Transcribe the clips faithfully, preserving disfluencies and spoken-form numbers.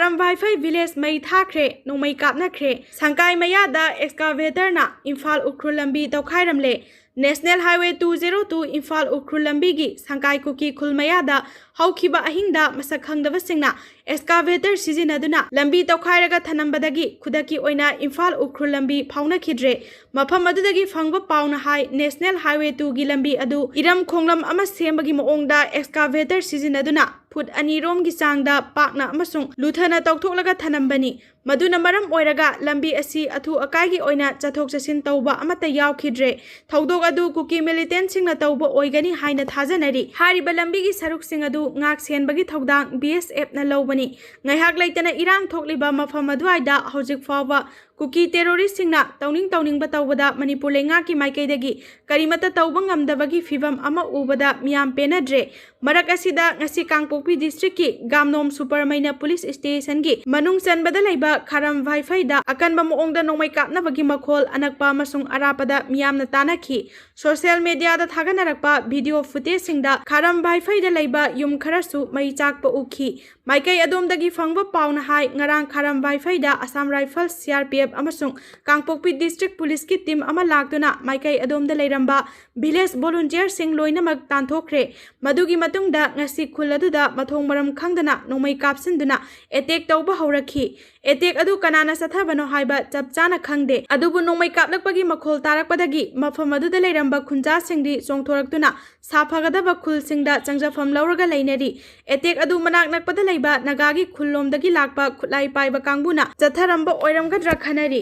ꯀꯔꯝꯚꯥꯏꯐꯩ village ꯃꯩ ꯊꯥꯈ꯭ꯔꯦ, ꯅꯣꯡꯃꯩ ꯀꯥꯞꯅꯈ꯭ꯔꯦ꯫ ꯁꯪꯀꯥꯏ ꯃꯌꯥꯗ ꯑꯦꯛꯁꯀꯥꯚꯦꯇꯔꯅ ꯏꯝꯐꯥꯜ ꯎꯈ꯭ꯔꯨꯜ ꯂꯝꯕꯤ ꯇꯧꯈꯥꯏꯔꯝꯂꯦ꯫ National highway two zero two Imphal Ukhrul ꯂꯝꯕꯤꯒꯤ ꯁꯪꯀꯥꯏ ꯀꯨꯀꯤ ꯈꯨꯜ ꯃꯌꯥꯗ ꯍꯧꯈꯤꯕ ꯑꯍꯤꯡꯗ ꯃꯁꯛ ꯈꯪꯗꯕꯁꯤꯡꯅ ꯑꯦꯛꯁꯀꯥꯚꯦꯇꯔ ꯁꯤꯖꯤꯟꯅꯗꯨꯅ ꯂꯝꯕꯤ ꯇꯧꯈꯥꯏꯔꯒ ꯊꯅꯝꯕꯗꯒꯤ ꯈꯨꯗꯛꯀꯤ ꯑꯣꯏꯅ ꯏꯝꯐꯥꯜ ꯎꯈ꯭ꯔꯨꯜ ꯂꯝꯕꯤ ꯐꯥꯎꯅꯈꯤꯗ꯭ꯔꯦ꯫ ꯃꯐꯝ ꯑꯗꯨꯗꯒꯤ ꯐꯪꯕ ꯄꯥꯎꯅ ꯍꯥꯏ, ꯅꯦꯁꯅꯦꯜ ꯍꯥꯏꯋꯦ twoꯒꯤ ꯂꯝꯕꯤ ꯑꯗꯨ ꯏꯔꯝ ꯈꯣꯡꯂꯝ ꯑꯃ ꯁꯦꯝꯕꯒꯤ ꯃꯑꯣꯡꯗ ꯑꯦꯛꯁꯀꯥꯚꯦꯇꯔ ꯁꯤꯖꯤꯟꯅꯗꯨꯅ ꯐꯨꯠ ꯑꯅꯤꯔꯣꯝꯒꯤ ꯆꯥꯡꯗ ꯄꯥꯛꯅ ꯑꯃꯁꯨꯡ ꯂꯨꯊꯅ ꯇꯧꯊꯣꯛꯂꯒ ꯊꯅꯝꯕꯅꯤ꯫ ꯃꯗꯨꯅ ꯃꯔꯝ ꯑꯣꯏꯔꯒ ꯂꯝꯕꯤ ꯑꯁꯤ ꯑꯊꯨ ꯑꯀꯥꯏꯒꯤ ꯑꯣꯏꯅ ꯆꯠꯊꯣꯛ ꯆꯠꯁꯤꯟ ꯇꯧꯕ ꯑꯃꯠꯇ ꯌꯥꯎꯈꯤꯗ꯭ꯔꯦ꯫ ꯊꯧꯗꯣꯛ ꯑꯗꯨ ꯀꯨꯀꯤ ꯃꯤꯂꯤꯇꯦꯟꯠꯁꯤꯡꯅ ꯇꯧꯕ ꯑꯣꯏꯒꯅꯤ ꯍꯥꯏꯅ ꯊꯥꯖꯅꯔꯤ꯫ ꯍꯥꯏꯔꯤꯕ ꯂꯝꯕꯤꯒꯤ ꯁꯔꯨꯛꯁꯤꯡ ꯑꯗꯨ ꯉꯥꯛ ꯁꯦꯟꯕꯒꯤ ꯊꯧꯗꯥꯡ BSFꯅ ꯂꯧꯕꯅꯤ꯫ ꯉꯥꯏꯍꯥꯛ ꯂꯩꯇꯅ ꯏꯔꯥꯡ ꯊꯣꯛꯂꯤꯕ ꯃꯐꯝ ꯑꯗꯨꯋꯥꯏꯗ ꯍꯧꯖꯤꯛ ꯐꯥꯎꯕ ꯀꯨꯀꯤ ꯇꯦꯔꯣꯔꯤꯁꯁꯤꯡꯅ ꯇꯧꯅꯤꯡ ꯇꯧꯅꯤꯡꯕ ꯇꯧꯕꯗ ꯃꯅꯤꯄꯨꯔ ꯂꯩꯉꯥꯛꯀꯤ ꯃꯥꯏꯀꯩꯗꯒꯤ ꯀꯔꯤꯃꯠꯇ ꯇꯧꯕ ꯉꯝꯗꯕꯒꯤ ꯐꯤꯚꯝ ꯑꯃ ꯎꯕꯗ ꯃꯤꯌꯥꯝ ꯄꯦꯟꯅꯗ꯭ꯔꯦ꯫ ꯃꯔꯛ ꯑꯁꯤꯗ ꯉꯁꯤ ꯀꯥꯡꯄꯣꯛꯄꯤ ꯗꯤꯁꯇ꯭ꯔꯤꯛꯀꯤ ꯒꯥꯝꯅꯣꯝ ꯁꯨꯄꯔꯃꯩꯅ ꯄꯨꯂꯤꯁ ꯁ꯭ꯇꯦꯁꯟꯒꯤ ꯃꯅꯨꯡ ꯆꯟꯕꯗ ꯂꯩꯕ ꯈꯥꯔꯝ ꯚꯥꯏꯐꯩꯗ ꯑꯀꯟꯕ ꯃꯑꯣꯡꯗ ꯅꯣꯡꯃꯩ ꯀꯥꯞꯅꯕꯒꯤ ꯃꯈꯣꯜ ꯑꯅꯛꯄ ꯑꯃꯁꯨꯡ ꯑꯔꯥꯞꯄꯗ ꯃꯤꯌꯥꯝꯅ ꯇꯥꯅꯈꯤ꯫ ꯁꯣꯁꯤꯌꯦꯜ ꯃꯤꯗꯤꯌꯥꯗ ꯊꯥꯒꯠꯅꯔꯛꯄ ꯚꯤꯗꯤꯑꯣ ꯐꯨꯇꯦꯖꯁꯤꯡꯗ ꯈꯥꯔꯝ ꯚꯥꯏꯐꯩꯗ ꯂꯩꯕ ꯌꯨꯝ ꯈꯔꯁꯨ ꯃꯩ ꯆꯥꯛꯄ ꯎꯈꯤ꯫ ꯃꯥꯏꯀꯩ ꯑꯗꯣꯝꯗꯒꯤ ꯐꯪꯕ ꯄꯥꯎꯅ ꯍꯥꯏ, ꯉꯔꯥꯡ ꯈꯥꯔꯝ ꯚꯥꯏꯐꯩꯗ ꯑꯁꯥꯝ ꯔꯥꯏꯐꯜꯁ, CRPF ꯑꯃꯁꯨꯡ ꯀꯥꯡꯄꯣꯛꯄꯤ ꯗꯤꯁꯇ꯭ꯔꯤꯛ ꯄꯨꯂꯤꯁꯀꯤ ꯇꯤꯝ ꯑꯃ ꯂꯥꯛꯇꯨꯅ ꯃꯥꯏꯀꯩ ꯑꯗꯣꯝꯗ ꯂꯩꯔꯝꯕ ꯚꯤꯂꯦꯖ ꯚꯣꯂꯨꯟꯇꯤꯌꯔꯁꯤꯡ ꯂꯣꯏꯅꯃꯛ ꯇꯥꯟꯊꯣꯛꯈ꯭ꯔꯦ꯫ ꯃꯗꯨꯒꯤ ꯃꯇꯨꯡꯗ ꯉꯁꯤ ꯈꯨꯜ ꯑꯗꯨꯗ ꯃꯊꯣꯡ ꯃꯔꯝ ꯈꯪꯗꯅ ꯅꯣꯡꯃꯩ ꯀꯥꯞꯁꯤꯟꯗꯨꯅ ꯑꯦꯇꯦꯛ ꯇꯧꯕ ꯍꯧꯔꯛꯈꯤ꯫ ꯑꯦꯇꯦꯛ ꯑꯗꯨ ꯀꯅꯥꯅ ꯆꯠꯊꯕꯅꯣ ꯍꯥꯏꯕ ꯆꯞ ꯆꯥꯅ ꯈꯪꯗꯦ, ꯑꯗꯨꯕꯨ ꯅꯣꯡꯃꯩ ꯀꯥꯞꯂꯛꯄꯒꯤ ꯃꯈꯣꯜ ꯇꯥꯔꯛꯄꯗꯒꯤ ꯃꯐꯝ ꯑꯗꯨꯗ ꯂꯩꯔꯝꯕ ꯈꯨꯟꯖꯥꯁꯤꯡꯗꯤ ꯆꯣꯡꯊꯣꯔꯛꯇꯨꯅ ꯁꯥꯐꯒꯗꯕ ꯈꯨꯜꯁꯤꯡꯗ ꯆꯪꯖꯐꯝ ꯂꯧꯔꯒ ꯂꯩꯅꯔꯤ꯫ ꯑꯦꯇꯦꯛ ꯑꯗꯨ ꯃꯅꯥꯛ ꯅꯛꯄꯗ ꯂꯩꯕ ꯅꯥꯒꯥꯒꯤ ꯈꯨꯜꯂꯣꯝꯗꯒꯤ ꯂꯥꯛꯄ ꯈꯨꯠꯂꯥꯏ ꯄꯥꯏꯕ ꯀꯥꯡꯕꯨꯅ ꯆꯠꯊꯔꯝꯕ ꯑꯣꯏꯔꯝꯒꯗ꯭ꯔꯥ ꯈꯟꯅꯔꯤ꯫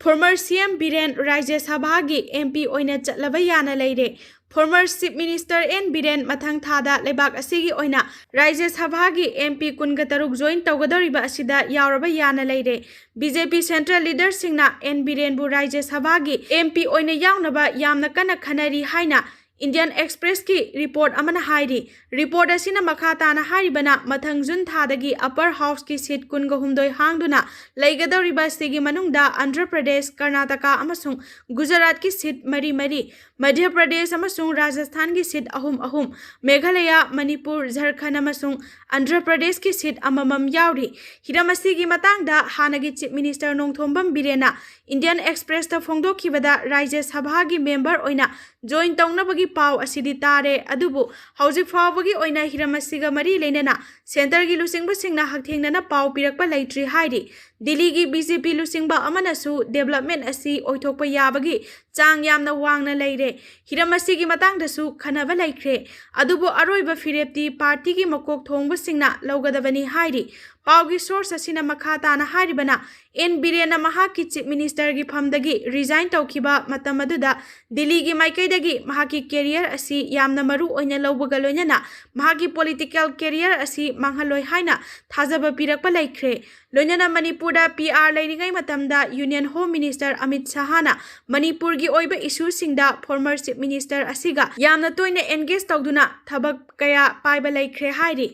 Former CM ꯕꯤꯔꯦꯟ ꯔꯥꯖ꯭ꯌ ꯁꯚꯥꯒꯤ MP ꯑꯣꯏꯅ ꯆꯠꯂꯕ ꯌꯥꯅ ꯂꯩꯔꯦ꯫ Former Chief Minister N Biren ꯃꯊꯪ ꯊꯥꯗ ꯂꯩꯕꯥꯛ ꯑꯁꯤꯒꯤ ꯑꯣꯏꯅ ꯔꯥꯖ꯭ꯌ ꯁꯚꯥꯒꯤ MP ꯀꯨꯟꯒ ꯇꯔꯨꯛ join ꯇꯧꯒꯗꯧꯔꯤꯕ ꯑꯁꯤꯗ ꯌꯥꯎꯔꯕ ꯌꯥꯅ ꯂꯩꯔꯦ꯫ BJP central leaderꯁꯤꯡꯅ N ꯕꯤꯔꯦꯟꯕꯨ ꯔꯥꯖ꯭ꯌ ꯁꯚꯥꯒꯤ MP ꯑꯣꯏꯅ ꯌꯥꯎꯅꯕ ꯌꯥꯝꯅ ꯀꯟꯅ ꯈꯟꯅꯔꯤ ꯍꯥꯏꯅ ꯏꯟꯗꯤꯌꯟ ꯑꯦꯛꯁꯄ꯭ꯔꯦꯁꯀꯤ ꯔꯤꯄꯣꯔꯠ ꯑꯃꯅ ꯍꯥꯏꯔꯤ꯫ ꯔꯤꯄꯣꯔꯠ ꯑꯁꯤꯅ ꯃꯈꯥ ꯇꯥꯅ ꯍꯥꯏꯔꯤꯕꯅ, ꯃꯊꯪ ꯖꯨꯟ ꯊꯥꯗꯒꯤ ꯑꯞꯄꯔ ꯍꯥꯎꯁꯀꯤ ꯁꯤꯠ ꯀꯨꯟꯒ ꯍꯨꯝꯗꯣꯏ ꯍꯥꯡꯗꯨꯅ ꯂꯩꯒꯗꯧꯔꯤꯕ ꯑꯁꯤꯒꯤ ꯃꯅꯨꯡꯗ ꯑꯟꯙ꯭ꯔ ꯄ꯭ꯔꯗꯦꯁ, ꯀꯔꯅꯥꯇꯀꯥ ꯑꯃꯁꯨꯡ ꯒꯨꯖꯔꯥꯠꯀꯤ ꯁꯤꯠ ꯃꯔꯤ ꯃꯔꯤ, ꯃꯙ꯭ꯌ ꯄ꯭ꯔꯗꯦꯁ ꯑꯃꯁꯨꯡ ꯔꯥꯖꯁꯊꯥꯟꯒꯤ ꯁꯤꯠ ꯑꯍꯨꯝ ꯑꯍꯨꯝ, ꯃꯦꯘꯥꯂꯌꯥ, ꯃꯅꯤꯄꯨꯔ, ꯖꯔꯈꯟ ꯑꯃꯁꯨꯡ ꯑꯟꯙ꯭ꯔ ꯄ꯭ꯔꯗꯦꯁꯀꯤ ꯁꯤꯠ ꯑꯃꯃꯝ ꯌꯥꯎꯔꯤ꯫ ꯍꯤꯔꯝ ꯑꯁꯤꯒꯤ ꯃꯇꯥꯡꯗ ꯍꯥꯟꯅꯒꯤ ꯆꯤꯐ ꯃꯤꯅꯤꯁꯇꯔ ꯅꯣꯡꯊꯣꯝꯕꯝ ꯕꯤꯔꯦꯟꯅ ꯏꯟꯗꯤꯌꯟ ꯑꯦꯛꯁꯄ꯭ꯔꯦꯁꯇ ꯐꯣꯡꯗꯣꯛꯈꯤꯕꯗ, ꯔꯥꯖ꯭ꯌ ꯁꯚꯥꯒꯤ ꯃꯦꯝꯕꯔ ꯑꯣꯏꯅ ꯖꯣꯏꯟ ꯇꯧꯅꯕꯒꯤ ꯄꯥꯎ ꯑꯁꯤꯗꯤ ꯇꯥꯔꯦ, ꯑꯗꯨꯕꯨ ꯍꯧꯖꯤꯛ ꯐꯥꯎꯕꯒꯤ ꯑꯣꯏꯅ ꯍꯤꯔꯝ ꯑꯁꯤꯒ ꯃꯔꯤ ꯂꯩꯅꯅ ꯁꯦꯟꯇꯔꯒꯤ ꯂꯨꯆꯤꯡꯕꯁꯤꯡꯅ ꯍꯛꯊꯦꯡꯅꯅ ꯄꯥꯎ ꯄꯤꯔꯛꯄ ꯂꯩꯇ꯭ꯔꯤ ꯍꯥꯏꯔꯤ꯫ ꯗꯤꯜꯂꯤꯒꯤ ꯕꯤ ꯖꯦ ꯄꯤ ꯂꯨꯆꯤꯡꯕ ꯑꯃꯅꯁꯨ ꯗꯦꯕꯂꯞꯃꯦꯟ ꯑꯁꯤ ꯑꯣꯏꯊꯣꯛꯄ ꯌꯥꯕꯒꯤ ꯆꯥꯡ ꯌꯥꯝꯅ ꯋꯥꯡꯅ ꯂꯩꯔꯦ꯫ ꯍꯤꯔꯝ ꯑꯁꯤꯒꯤ ꯃꯇꯥꯡꯗꯁꯨ ꯈꯟꯅꯕ ꯂꯩꯈ꯭ꯔꯦ, ꯑꯗꯨꯕꯨ ꯑꯔꯣꯏꯕ ꯐꯤꯔꯦꯞꯇꯤ ꯄꯥꯔꯇꯤꯒꯤ ꯃꯀꯣꯛ ꯊꯣꯡꯕꯁꯤꯡꯅ ꯂꯧꯒꯗꯕꯅꯤ ꯍꯥꯏꯔꯤ꯫ ꯄꯥꯎꯒꯤ ꯁꯣꯔꯁ ꯑꯁꯤꯅ ꯃꯈꯥ ꯇꯥꯅ ꯍꯥꯏꯔꯤꯕꯅ, ꯑꯦꯟ ꯕꯤꯔꯦꯟꯅ ꯃꯍꯥꯛꯀꯤ ꯆꯤꯐ ꯃꯤꯅꯤꯁꯇꯔꯒꯤ ꯐꯝꯗꯒꯤ ꯔꯤꯖꯥꯏꯟ ꯇꯧꯈꯤꯕ ꯃꯇꯝ ꯑꯗꯨꯗ ꯗꯤꯜꯂꯤꯒꯤ ꯃꯥꯏꯀꯩꯗꯒꯤ ꯃꯍꯥꯛꯀꯤ ꯀꯦꯔꯤꯌꯔ ꯑꯁꯤ ꯌꯥꯝꯅ ꯃꯔꯨ ꯑꯣꯏꯅ ꯂꯧꯕꯒ ꯂꯣꯏꯅꯅ ꯃꯍꯥꯛꯀꯤ ꯄꯣꯂꯤꯇꯤꯀꯦꯜ ꯀꯦꯔꯤꯌꯔ ꯑꯁꯤ ꯃꯥꯡꯍꯜꯂꯣꯏ ꯍꯥꯏꯅ ꯊꯥꯖꯕ ꯄꯤꯔꯛꯄ ꯂꯩꯈ꯭ꯔꯦ꯫ ꯂꯣꯏꯅꯅ ꯃꯅꯤꯄꯨꯔꯗ ꯄꯤ ꯑꯥꯔ ꯂꯩꯔꯤꯉꯩ ꯃꯇꯝꯗ ꯌꯨꯅꯤꯌꯟ ꯍꯣꯝ ꯃꯤꯅꯤꯁꯇꯔ ꯑꯃꯤꯠ ꯁꯍꯥꯅ ꯃꯅꯤꯄꯨꯔꯒꯤ ꯑꯣꯏꯕ ꯏꯁꯨꯁꯤꯡꯗ ꯐꯣꯔꯃꯔ ꯆꯤꯐ ꯃꯤꯅꯤꯁꯇꯔ ꯑꯁꯤꯒ ꯌꯥꯝꯅ ꯇꯣꯏꯅ ꯑꯦꯟꯒꯦꯖ ꯇꯧꯗꯨꯅ ꯊꯕꯛ ꯀꯌꯥ ꯄꯥꯏꯕ ꯂꯩꯈ꯭ꯔꯦ ꯍꯥꯏꯔꯤ꯫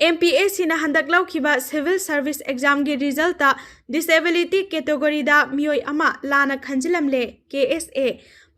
ꯑꯦꯝ ꯄꯤ ꯑꯦꯁ ꯁꯤꯅ ꯍꯟꯗꯛ ꯂꯧꯈꯤꯕ ꯁꯤꯚꯤꯜ ꯁꯔꯚꯤꯁ ꯑꯦꯛꯖꯥꯝꯒꯤ ꯔꯤꯖꯜꯇ ꯗꯤꯁꯦꯕꯤꯂꯤꯇꯤ ꯀꯦꯇꯦꯒꯣꯔꯤꯗ ꯃꯤꯑꯣꯏ ꯑꯃ ꯂꯥꯟꯅ ꯈꯟꯖꯤꯜꯂꯝꯂꯦ, K S A.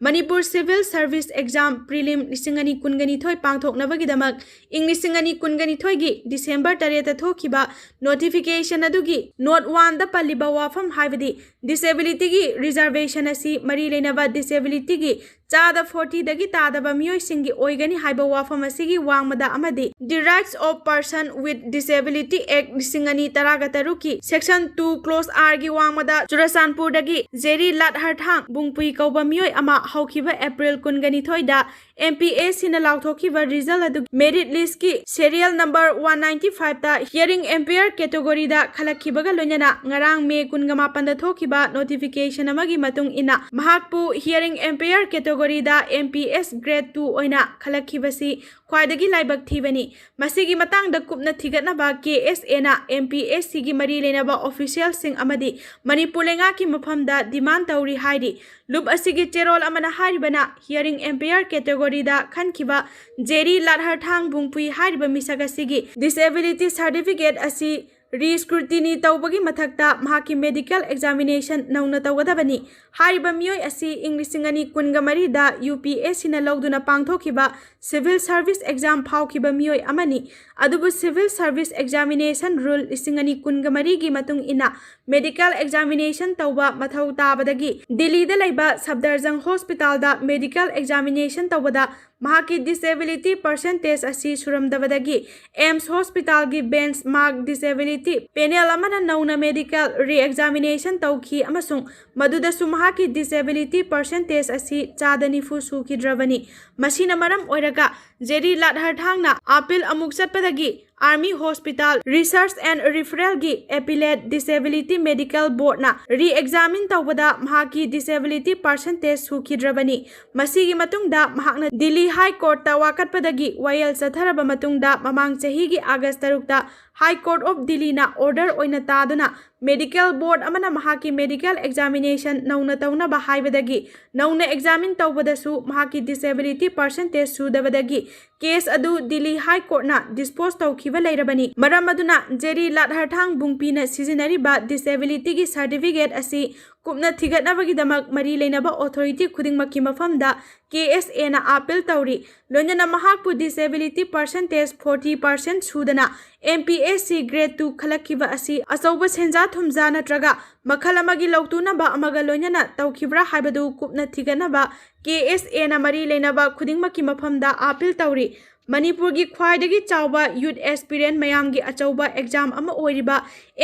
Manipur civil service exam prelim ꯂꯤꯁꯤꯡ ꯑꯅꯤ ꯀꯨꯟꯒ ꯅꯤꯊꯣꯏ ꯄꯥꯡꯊꯣꯛꯅꯕꯒꯤꯗꯃꯛ ꯏꯪ ꯂꯤꯁꯤꯡ ꯑꯅꯤ ꯀꯨꯟꯒ ꯅꯤꯊꯣꯏꯒꯤ ꯗꯤꯁꯦꯝꯕꯔ ꯇꯔꯦꯠꯇ ꯊꯣꯛꯈꯤꯕ ꯅꯣꯇꯤꯐꯤꯀꯦꯁꯟ ꯑꯗꯨꯒꯤ ꯅꯣꯠ ꯋꯥꯟꯗ ꯄꯜꯂꯤꯕ ꯋꯥꯐꯝ, ꯍꯥꯏꯕꯗꯤ ꯗꯤꯁꯦꯕꯤꯂꯤꯇꯤꯒꯤ ꯔꯤꯖꯔꯕꯦꯁꯟ ꯑꯁꯤ ꯃꯔꯤ ꯂꯩꯅꯕ ꯗꯤꯁꯦꯕꯤꯂꯤꯇꯤꯒꯤ ꯆꯥꯗ ꯐꯣꯔꯇꯤꯗꯒꯤ ꯇꯥꯗꯕ ꯃꯤꯑꯣꯏꯁꯤꯡꯒꯤ ꯑꯣꯏꯒꯅꯤ ꯍꯥꯏꯕ ꯋꯥꯐꯝ ꯑꯁꯤꯒꯤ ꯋꯥꯡꯃꯗ ꯑꯃꯗꯤ The Rights of Person with Disability Act ꯂꯤꯁꯤꯡ ꯑꯅꯤ ꯇꯔꯥꯒ ꯇꯔꯨꯛꯀꯤ section two clause R ꯒꯤ ꯋꯥꯡꯃꯗ ꯆꯨꯔꯆꯥꯟꯄꯨꯔꯗꯒꯤ ꯖꯦꯔꯤ ꯂꯥꯠꯍꯔꯊꯥꯡ ꯕꯨꯡꯄꯨꯏ ꯀꯧꯕ ꯃꯤꯑꯣꯏ ꯑꯃ ꯍꯧꯈꯤꯕ ꯑꯦꯄ꯭ꯔꯤꯜ ꯀꯨꯟꯒ ꯅꯤꯊꯣꯏꯗ ꯑꯦꯝ ꯄꯤ ꯑꯦꯁ ꯁꯤꯅ ꯂꯥꯎꯊꯣꯛꯈꯤꯕ ꯔꯤꯖꯜ ꯑꯗꯨ ꯃꯦꯔꯤꯠ ꯂꯤꯁꯀꯤ serial number one ninety five ꯇ hearing impaired category ꯗ ꯈꯜꯂꯛꯈꯤꯕꯒ ꯂꯣꯏꯅꯅ ꯉꯔꯥꯡ ꯃꯦ ꯀꯨꯟꯒ ꯃꯥꯄꯟꯗ ꯊꯣꯛꯈꯤꯕ ꯅꯣꯇꯤꯐꯤꯀꯦꯁꯟ ꯑꯃꯒꯤ ꯃꯇꯨꯡ ꯏꯟꯅ ꯃꯍꯥꯛꯄꯨ hearing impaired category categoryꯗ M P S grade two ꯑꯣꯏꯅ ꯈꯜꯂꯛꯈꯤꯕꯁꯤ ꯈ꯭ꯋꯥꯏꯗꯒꯤ ꯂꯥꯏꯕꯛ ꯊꯤꯕꯅꯤ꯫ ꯃꯁꯤꯒꯤ ꯃꯇꯥꯡꯗ ꯀꯨꯞꯅ ꯊꯤꯒꯠꯅꯕ K S Aꯅ M P S Cꯒꯤ ꯃꯔꯤ ꯂꯩꯅꯕ officialꯁꯤꯡ ꯑꯃꯗꯤ ꯃꯅꯤꯄꯨꯔ ꯂꯩꯉꯥꯛꯀꯤ ꯃꯐꯝꯗ demand ꯇꯧꯔꯤ ꯍꯥꯏꯔꯤ꯫ ꯂꯨꯞ ꯑꯁꯤꯒꯤ ꯆꯦꯔꯣꯜ ꯑꯃꯅ ꯍꯥꯏꯔꯤꯕꯅ hearing impaired categoryꯗ ꯈꯟꯈꯤꯕ ꯖꯦꯔꯤ ꯂꯥꯠꯍꯔꯊꯥꯡ ꯕꯨꯡꯄꯨꯏ ꯍꯥꯏꯔꯤꯕ ꯃꯤꯁꯛ ꯑꯁꯤꯒꯤ disability certificate ꯑꯁꯤ re-scrutiny ꯇꯧꯕꯒꯤ ꯃꯊꯛꯇ ꯃꯍꯥꯛꯀꯤ medical examination ꯅꯧꯅ ꯇꯧꯒꯗꯕꯅꯤ꯫ ꯍꯥꯏꯔꯤꯕ ꯃꯤꯑꯣꯏ ꯑꯁꯤ ꯏꯪ ꯂꯤꯁꯤꯡ ꯑꯅꯤ ꯀꯨꯟꯒ ꯃꯔꯤꯗ U P S Cꯅ ꯂꯧꯗꯨꯅ ꯄꯥꯡꯊꯣꯛꯈꯤꯕ civil service exam ꯐꯥꯎꯈꯤꯕ ꯃꯤꯑꯣꯏ ꯑꯃꯅꯤ꯫ ꯑꯗꯨꯕꯨ civil service examination rule ꯂꯤꯁꯤꯡ ꯑꯅꯤ ꯀꯨꯟꯒ ꯃꯔꯤꯒꯤ ꯃꯇꯨꯡ ꯏꯟꯅ medical examination ꯇꯧꯕ ꯃꯊꯧ ꯇꯥꯕꯗꯒꯤ ꯗꯤꯜꯂꯤꯗ ꯂꯩꯕ ꯁꯐꯗꯔꯖꯪ hospitalꯗ medical examination ꯇꯧꯕꯗ ꯃꯍꯥꯛꯀꯤ disability percentage ꯑꯁꯤ ꯁꯨꯔꯝꯗꯕꯗꯒꯤ AIIMS hospitalꯒꯤ benchmark disability panel ꯑꯃꯅ ꯅꯧꯅ medical re-examination ꯇꯧꯈꯤ ꯑꯃꯁꯨꯡ ꯃꯗꯨꯗꯁꯨ ꯃꯍꯥꯛꯀꯤ disability percentage ꯑꯁꯤ ꯆꯥꯗ ꯅꯤꯐꯨ ꯁꯨꯈꯤꯗ꯭ꯔꯕꯅꯤ꯫ ꯃꯁꯤꯅ ꯃꯔꯝ ꯑꯣꯏꯔꯒ ꯖꯦꯔꯤ ꯂꯥꯠꯍꯔꯊꯥꯡꯅ appeal ꯑꯃꯨꯛ ꯆꯠꯄꯗꯒꯤ Army Hospital Research and Referralꯒꯤ appellate disability medical boardꯅ re-examine ꯇꯧꯕꯗ ꯃꯍꯥꯛꯀꯤ disability percentage ꯁꯨꯈꯤꯗ꯭ꯔꯕꯅꯤ꯫ ꯃꯁꯤꯒꯤ ꯃꯇꯨꯡꯗ ꯃꯍꯥꯛꯅ ꯗꯤꯜꯂꯤ High Courtꯇ ꯋꯥꯀꯠꯄꯗꯒꯤ ꯋꯥꯌꯦꯜ ꯆꯠꯊꯔꯕ ꯃꯇꯨꯡꯗ ꯃꯃꯥꯡ ꯆꯍꯤꯒꯤ August ꯇꯔꯨꯛꯇ High Court of Delhiꯅ order ꯑꯣꯏꯅ ꯇꯥꯗꯨꯅ medical board ꯑꯃꯅ ꯃꯍꯥꯛꯀꯤ medical examination ꯅꯧꯅ ꯇꯧꯅꯕ ꯍꯥꯏꯕꯗꯒꯤ ꯅꯧꯅ examine ꯇꯧꯕꯗꯁꯨ ꯃꯍꯥꯛꯀꯤ disability percentage ꯁꯨꯗꯕꯗꯒꯤ case ꯑꯗꯨ ꯗꯤꯜꯂꯤ High Courtꯅ dispose ꯇꯧꯈꯤꯕ ꯂꯩꯔꯕꯅꯤ꯫ ꯃꯔꯝ ꯑꯗꯨꯅ ꯖꯦꯔꯤ ꯂꯥꯠꯍꯔꯊꯥꯡ ꯕꯨꯡꯄꯤꯅ ꯁꯤꯖꯤꯟꯅꯔꯤꯕ disabilityꯒꯤ certificate ꯑꯁꯤ ꯀꯨꯞꯅ ꯊꯤꯒꯠꯅꯕꯒꯤꯗꯃꯛ ꯃꯔꯤ ꯂꯩꯅꯕ authority ꯈꯨꯗꯤꯡꯃꯛꯀꯤ ꯃꯐꯝꯗ K S Aꯅ appeal ꯇꯧꯔꯤ꯫ ꯂꯣꯏꯅꯅ ꯃꯍꯥꯛꯄꯨ disability percentage forty percent ꯁꯨꯗꯅ M P S C grade two ꯈꯜꯂꯛꯈꯤꯕ ꯑꯁꯤ ꯑꯆꯧꯕ ꯁꯦꯟꯖꯥ ꯊꯨꯝꯖꯥ ꯅꯠꯇ꯭ꯔꯒ ꯃꯈꯜ ꯑꯃꯒꯤ ꯂꯧꯇꯨꯅꯕ ꯑꯃꯒ ꯂꯣꯏꯅꯅ ꯇꯧꯈꯤꯕ꯭ꯔꯥ ꯍꯥꯏꯕꯗꯨ ꯀꯨꯞꯅ ꯊꯤꯒꯠꯅꯕ K S Aꯅ ꯃꯔꯤ ꯂꯩꯅꯕ ꯈꯨꯗꯤꯡꯃꯛꯀꯤ ꯃꯐꯝꯗ appeal ꯇꯧꯔꯤ꯫ ꯃꯅꯤꯄꯨꯔꯒꯤ ꯈ꯭ꯋꯥꯏꯗꯒꯤ ꯆꯥꯎꯕ youth aspirant ꯃꯌꯥꯝꯒꯤ ꯑꯆꯧꯕ exam ꯑꯃ ꯑꯣꯏꯔꯤꯕ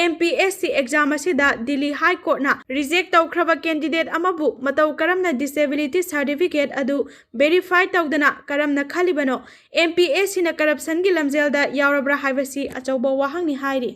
M P S C exam ꯑꯁꯤꯗ ꯗꯤꯜꯂꯤ High Courtꯅ reject ꯇꯧꯈ꯭ꯔꯕ candidate ꯑꯃꯕꯨ ꯃꯇꯧ ꯀꯔꯝꯅ disability certificate ꯑꯗꯨ verify ꯇꯧꯗꯅ ꯀꯔꯝꯅ ꯈꯜꯂꯤꯕꯅꯣ? M P S Cꯅ corruptionꯒꯤ ꯂꯝꯖꯦꯜꯗ ꯌꯥꯎꯔꯕ꯭ꯔꯥ ꯍꯥꯏꯕꯁꯤ ꯑꯆꯧꯕ ꯋꯥꯍꯪꯅꯤ ꯍꯥꯏꯔꯤ꯫